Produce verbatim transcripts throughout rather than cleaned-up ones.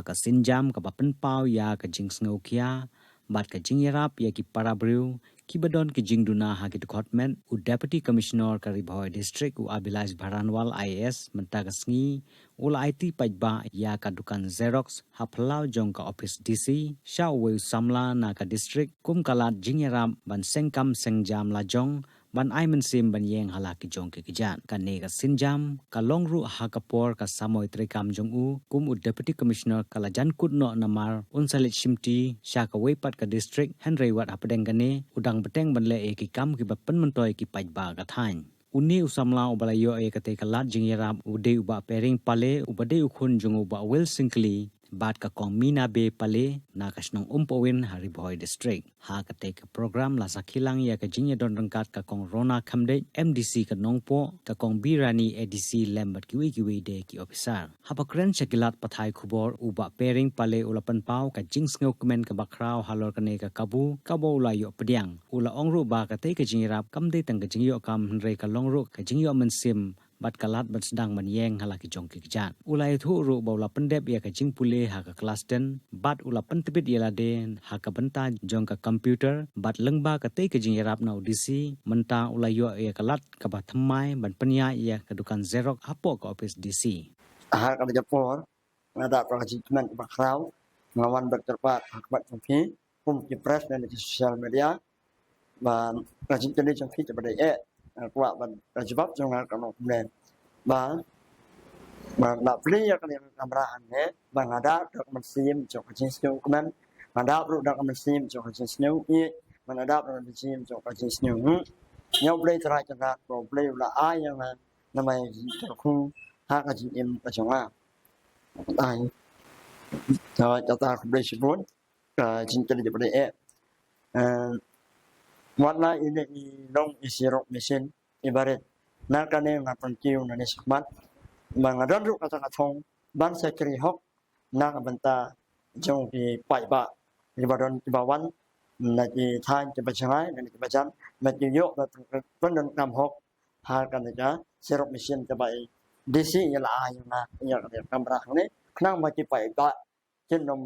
Ka sienjam kaba pynpaw ïa ka jingsngewkhia bad ka jingïarap ïa ki para briew kiba don ki jingduna ha ki dkhot met, u Deputy Commissioner ka Ri Bhoi District, u Abhilash Baranwal I A S, mynta ka sngi u la aiti paidbah ïa ka dukan Xerox ha phyllaw jong ka ophis D C sha uwei u samla na ka district kum ka lad jingïarap ban seng kam seng jam lajong ban ai mynsiem ban ïeng ha la ki jong ki kjat. Kane ka sienjam ka long ruh ha ka por ka samoi treikam jong u kum u Deputy Commissioner. Ka la jan kut noh namar un sa leit shimti sha kawei pat ka district, hynrei wat hapdeng kane u dang bteng ban leh ïa ki kam kiba pynmyntoi ki paidbah ka thaiñ. Une u samla uba la ïoh ïa katei ka lad jingïarap u dei u Bah Pering Pale, uba dei u khun jong u Bah Will Syngkli bad ka Kong Mina Bey Pale na ka shnong Umpowin ha Ri Bhoi District. Ha katei ka program la sakhi lang ïa ka jingïadon ryngkat ka Kong Rona Khymdeit, M D C ka Nongpoh, ka Kong Birani, A D C lem bad kiwei kiwei de ki ophisar. Haba kren sha ki lad pathai khubor, u Bah Pering Pale u la pynpaw ka jingsngewkmen kaba khraw halor kane ka kabu kaba u la ïoh pdiang. U la ong ruh ba katei ka jingïarap kam dei tang ka jingïoh kam, hynrei ka long ruh ka jingïoh mynsiem bad ka lad ban sdang ban ïeng ha la ki jong ki kjat. U la ïathuh ruh ba u la pyndep ïa ka jingpule ha ka klas ten bad u la pyntbit ïa lade ha ka bynta jong ka computer bad lyngba katei ka jingïarap na u D C mynta u la ïoh ïa ka lad kaba thymmai ban pynïaid ïa ka dukan Xerox hapoh ka ophis D C. Ha kane ka por nga da ka jingkmen kaba khraw, nga wan bad kyrpad ha khmat jong phi kum ki press ne ki social media, ba ka jingkylli jong phi kaba dei eh, nga kwah ban ka jubab jong nga ka long kumne. Ba, ba la plie ïa kane ka kamra hangne, ba nga da da ka mynsiem jong ka jingsngewkmen, nga da ruh da ka mynsiem jong ka jingsngewïeit, ba nga da ruh da ka mynsiem jong ka jingsngew. Ïa U Blei Trai Kynrad, ba U Blei u la ai ïa nga namar ïa ka jingkyrkhu ha ka jingim ka jong nga. Ai. Tawa kata khublei shibun. Ka jingkylli jong phi eh. Eh, wat la ine i long i xerox machine i barit. Na kane nga pynkiew nangne shakhmat. Ba nga don ruh kata ka thong ban shakri hok na ka bynta jong ki paidbah kiba don kiba wan na ki thaiñ kiba jngai na kiba jan, ba ki ïoh ba pyndonkam hok ha kane ka xerox machine kaba i D C i la ai ïa nga ïa kane ka kamra hangne khnang ba ki paidbah kin ym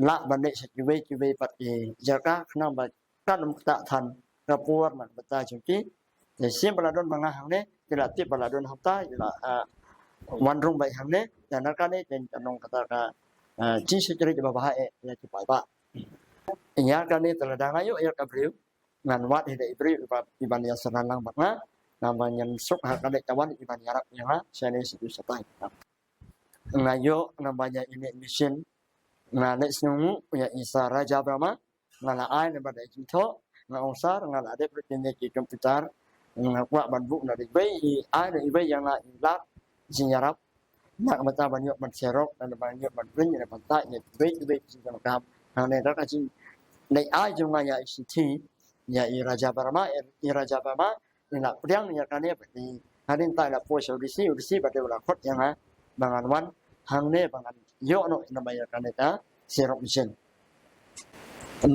lah ban leit sha kiwei kiwei pat ki jaka khnang ba kan ym ktah than ka por na ka bynta jong ki. Te shisien ba la don ma nga hangne ki la tip ba la don hangta ki la, ah, wan rung beit hangne. Te na kane te ka long kata ka, ah, jingshakri ba bha eh ïa ki paidbah. Ïa kane te lada nga ïoh ïa ka briew ngan wad hi da i briew iba, iban ïa sdang lang bad nga, naba ngan suk ha kane ka wan iban ïarap ïa nga shane shatai. Nga ïoh naba ïa ine i machine nga leh sngewnguh ïa i Sir Raja Verma, nga la ai naba da i jingthoh, nga ong Sir nga la dep ruh ïa kine ki computer, nga kwah ban buh na dei wei i ai na i wei ïa nga i lad jingïarap. Na ka bynta ban ïoh ban xerox, na ban ïoh ban print, na ban type, na dei dei jingdonkam. Hangne da ka jing leit ai jong nga ïa i shithi ïa i Raja Verma, i Raja Verma i la pdiang ïa kane ba i hadien tai la poi sha u D C, u D C ba dei u la khot ïa nga ba ngan wan hangne ba ngan ïoh noh naba ïa kane ka xerox machine.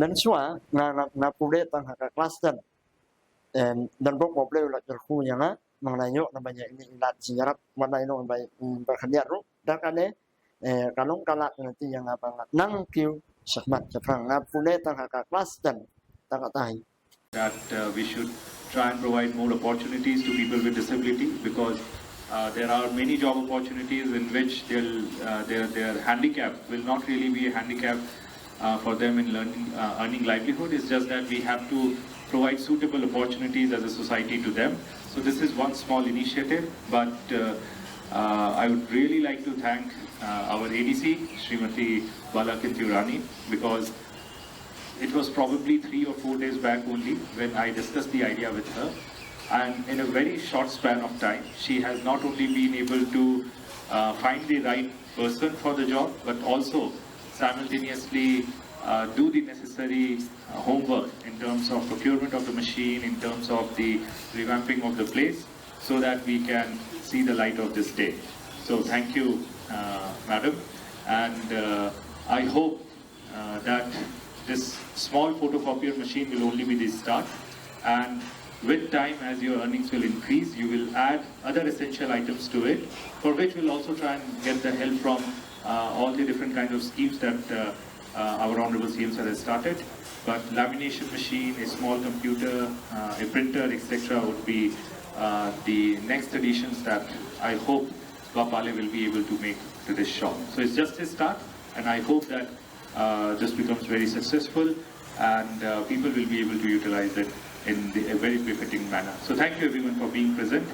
Mynshuwa nga, nga, nga pule tang ha ka klas ten. Em, don bok ba U Blei u la kyrkhu ïa nga, ba nga la ïoh naba ïa ine i lad jingïarap, wat la ïoh naba, em, ba khyndiat ruh. Da kane, eh, ka long ka lad na ti ïa nga ba nga nang kiew shakhmat shaphrang, nga pule tang ha ka klas ten tang katai. That, uh, we should try and provide more opportunities to people with disability because, uh, there are many job opportunities in which they'll, uh, their, their handicap will not really be a handicap uh, for them in learning, uh, earning livelihood. It's just that we have to provide suitable opportunities as a society to them. So this is one small initiative, but, uh, uh, I would really like to thank, uh, our A D C, Srimati Bala Kintiurani, because it was probably three or four days back only when I discussed the idea with her. And in a very short span of time, she has not only been able to, uh, find the right person for the job, but also simultaneously, uh, do the necessary, uh, homework in terms of procurement of the machine, in terms of the revamping of the place, so that we can see the light of this day. So thank you, uh, madam, and, uh, I hope uh, that this small photocopier machine will only be the start. And with time, as your earnings will increase, you will add other essential items to it, for which we'll also try and get the help from, uh, all the different kinds of schemes that uh, uh, our Honorable C M Sir has started. But lamination machine, a small computer, uh, a printer, et cetera would be uh, the next additions that I hope Bapale will be able to make to this shop. So it's just a start, and I hope that uh, this becomes very successful, and uh, people will be able to utilize it in the, a very befitting manner. So thank you everyone for being present.